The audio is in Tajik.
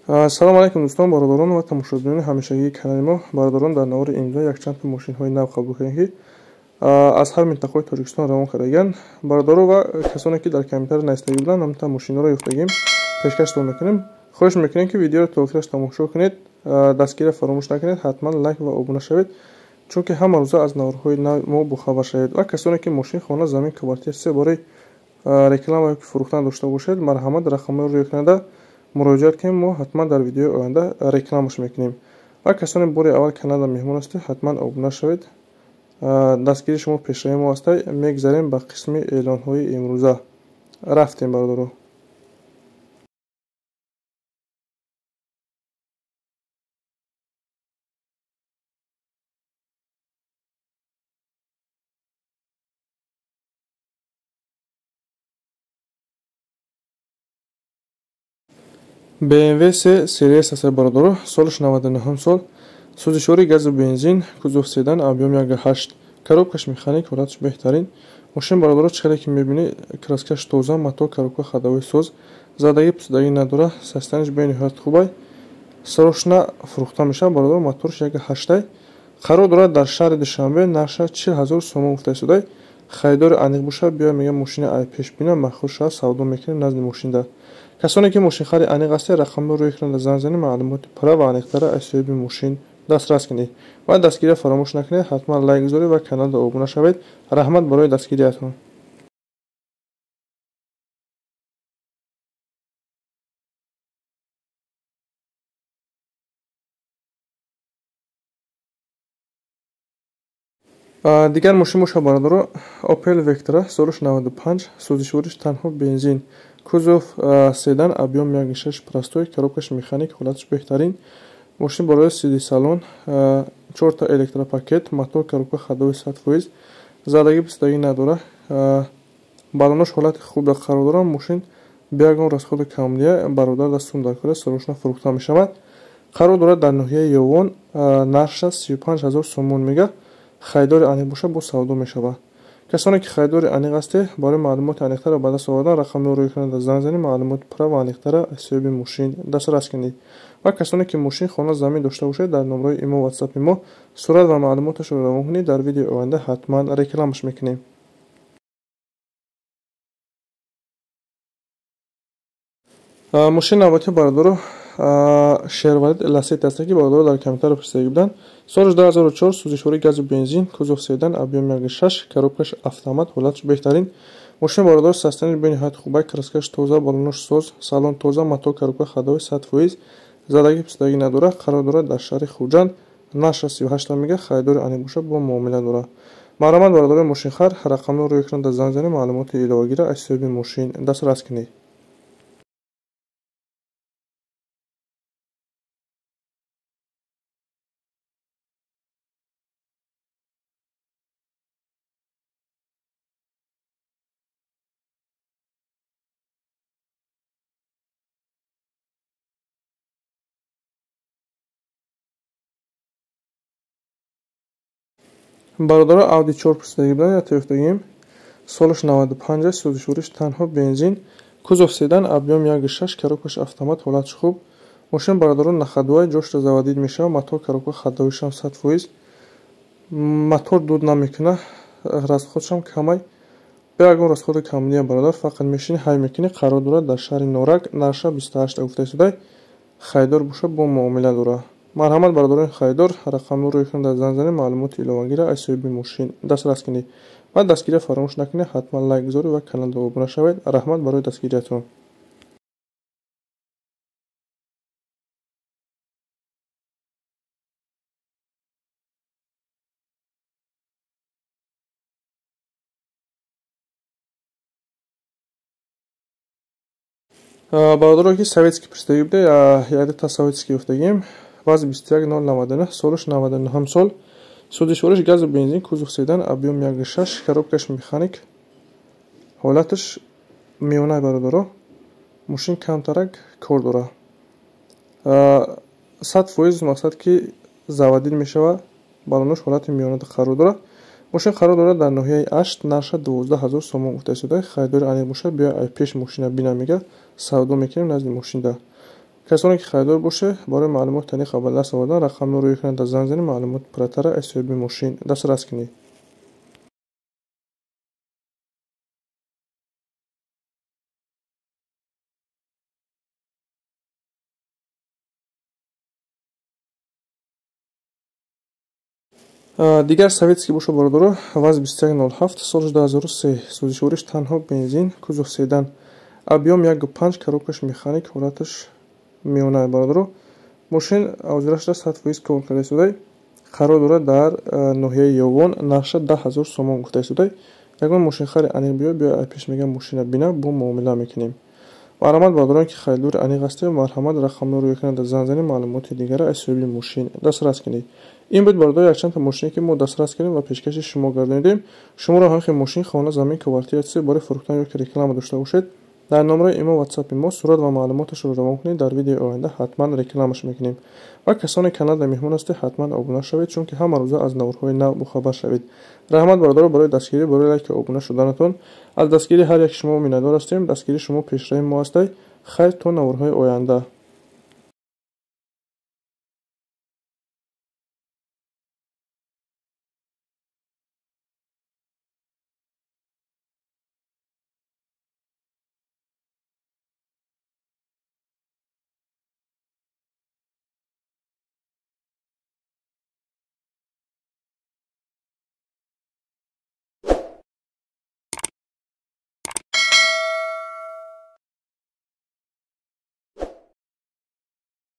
Салом алейкум дӯстон, бародарон ва тамошобинони ҳамешагии канали мо. Бародарон, дар навори имрӯза якчанд та мошинҳои нав қабул кардем, ки аз ҳар минтақаи Тоҷикистон равон кардагианд. Бародаро ва касоне ки дар компютер наистагӣ буданд, ҳамта мошинҳоро ёфтагим, пешкаштон мекунем. Хоҳиш мекунем, ки видеоро то охираш тамошо кунед, дастгирия фаромӯш накунед, ҳатман лайк ва обуна шавед, чунки ҳама рӯза аз наворҳои нав мо бохабар шавед. Ва касоне ки мошин, хона, замин, квартира се барои реклама ё фурӯхтан дошта бошед, марҳамат рақамҳоро рӯй кунанда муроҷиат кунем, мо ҳатман дар видеои оянда рекламаш мекунем. Ва касоне бори аввал каналда меҳмон ҳастед, ҳатман обуна шавед. Дастгирии шумо пешравии мо ҳаста. Мегзарем ба қисми эълонҳои имрӯза. Рафтем, бародаро. BMW 3 Series аст, бародаро, солаш 99 сол, сӯзишвори газу бензин, кузов седан, объем 1.8, коробкаш механик, ҳолаташ беҳтарин. Мошин, бародаро, чӣ хеле ки мебинӣ, краскаш тоза, мотор, коробка ходовой соз, задагӣ пусудагӣ надора, состояниш бениҳоят хубай. Срочно фурӯхта мешавад, бародаро, моторш 1.8, қарор дорад дар шаҳри Душанбе, нархаш 40 000 сомон гуфта истодай. Харидори аниқ бошад, биё, мегӯям, мошини ай пешбина махур шавад, савдо мекунем назди мошинда. Касоне ки мошинхари аниқ ҳастед, рақамҳоро рӯи экран занг занед, маълумоти пурра ва аниқтара аз соҳиби мошин дастрас кунед. Ва дастгирия фаромӯш накунед, ҳатман лайк гузоред ва каналда обуна шавед. Раҳмат барои дастгириятон. Дигар мошин бошад, бародаро, Opel Vectra, солаш 95, сӯзишвориш танҳо бензин, кузов седан, объем 1.6 простой, коробкаш механик, ҳолаташ беҳтарин. Мошин барои сиди салон, чорта электропакет, мотор, коробка ходовой 100%, задагӣ пусудагӣ надора, балонош ҳолати хуб қарор дорад. Мошин бе ягон расходи камдия, бародар даст сум дар кора, срочно фурӯхта мешавад. Қарор дорад дар ноҳияи Ёвон, нархаш 35 000 сомон мега. Харидори аниқ бошад, боз савдо мешавад. Касоне ки харидори аниқ ҳастед, барои маълумоти аниқтарро ба даст овардан рақамҳоро рӯи экран занг занед, маълумоти пурра ва аниқтарро аз соҳиби мошин дастрас кунед. Ва касоне ки мошин, хона, замин дошта бошед, дар номраи имо, ватсапи мо сурат ва маълумоташро равон кунед, дар видеои оянда ҳатман рекламаш мекунем. Мошини навбатӣ, бародаро, Шервалет Ласет аст, ки бародаро дар компютер пурсидагӣ буданд. Соли 2004, сӯзишвори газу бензин, кузов седан, объем 1.6, коробкаш автомат, ҳолаташ беҳтарин. Мошин, бародаро, состояниш бениҳоят хубай, краскаш тоза, балонош соз, салон тоза, мотор, коробка ходовой 100%, задагӣ пусудагӣ надора, қарор дорад дар шаҳри Хуҷанд, нархаш 38 мега, харидори аниқ бошад, бо муомила дорад. Марҳамат, бародарои мошинхар, рақамҳоро рӯи экран занг занед, маълумоти иловагиро аз соҳиби мошин дастрас кунед. Бародаро, Audi 4 пурсидагӣ буданд, я ёфтагим. Солаш 95, сӯзишвориш танҳо бензин, кузов седан, объем 1.6, коробкаш автомат, ҳолаташ хуб. Мошин, бародаро, на ходовой, ҷошта заводить мешавад, мотор, коробка ходовойшам 100%, мотор дуд намекунад, расходшам камай. Бе ягон расходи камдия, бародар, фақат мешини ҳай мекунӣ. Қарор дорад дар шаҳри Норак, нархаш 28 гуфта истодай. Харидор бошад, бо муомила дорад. Марҳамат, бародарони харидор, рақамҳоро рӯи экран занг занед, маълумоти иловагиро аз соҳиби мошин дастрас кунед. Ва дастгирия фаромӯш накунед, ҳатман лайк гузоред ва каналда обуна шавед. Раҳмат барои дастгириятон. Бародаро, ки советский пурсидагӣ буда, якдата советский ёфтагим. Ваз 21099, солаш 99 сол, сӯзишвориш газу бензин, кузов седан, объем 1.6, коробкаш механик, ҳолаташ миёна, бародаро. Мошин камтарак кор дорад. 100% мақсад ки заводить мешавад, балонош ҳолати миёнада қарор дорад. Мошин қарор дорад дар ноҳияи Ашт, нархаш 12 000 сомон гуфта истода. Харидори аниқ бошад, биё ай пеш мошина бина, мега, савдо мекунем назди мошинда. Касоне ки харидор боше, барои маълумот тариқа ба даст овардан рақамро рӯи экран дар занг занед, маълумот пурратара аз соҳиби мошин дастрас кунед. Дигар советский боша бародаро, ВАЗ 2107, соли 2003, сӯзишвориш танҳо бензин, кузов седан, объём 1,5, коробкаш механик, ҳолаташ миёна бародаро. Мошин ҳозирашда 100% кор карда истодай, қарор дорад дар ноҳияи Ёвон, нархша 10 000 сомон гуфта истодай. Ягон мошинхари аниқ биёй, биёй пеш мегам мошина бина, бо муомила мекунем. Марҳамат бародарон ки харидори аниқ ҳастед, марҳамат рақамро рӯи экран дар занг занед, маълумоти дигара аз соҳиби мошин дастрас кунед. Ин буд бародаро якчандта мошине ки мо дастрас кардем ва пешкаши шумо гардонидем. Шуморо ҳам хел мошин, хона, замин, квартира, чизе барои фурӯхтан ё ки реклама дошта бошед, дар номраи имо ватсапи мо сурат ва маълумоташро равон кунед, дар видеои оянда ҳатман рекламаш мекунем. Ва касоне каналда меҳмон ҳастед, ҳатман обуна шавед, чунки ҳама рӯза аз наворҳои нав бохабар шавед. Раҳмат бародаро барои дастгирӣ, барои лайки обуна шуданатон. Аз дастгирии ҳар яки шумо миннатдор ҳастем. Дастгирии шумо пешраи мо ҳастай. Хайр, то наворҳои оянда.